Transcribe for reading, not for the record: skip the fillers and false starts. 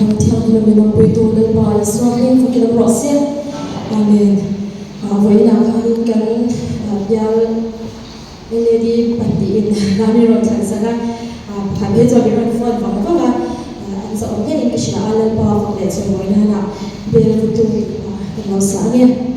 Thlarau Thianghlim min awmpuitu Lalpa Isua hming fakin awm rawh se. Amen. Vawiinah khanin kan bial LAD pahnihin hna min rawn thlan sak a, pakhat phei chuan min rawn phone vang vang a, an zahawm hlein ka hria a, Lalpa fak leh chawimawi nana bel vutu tih hla kan lo sa ange.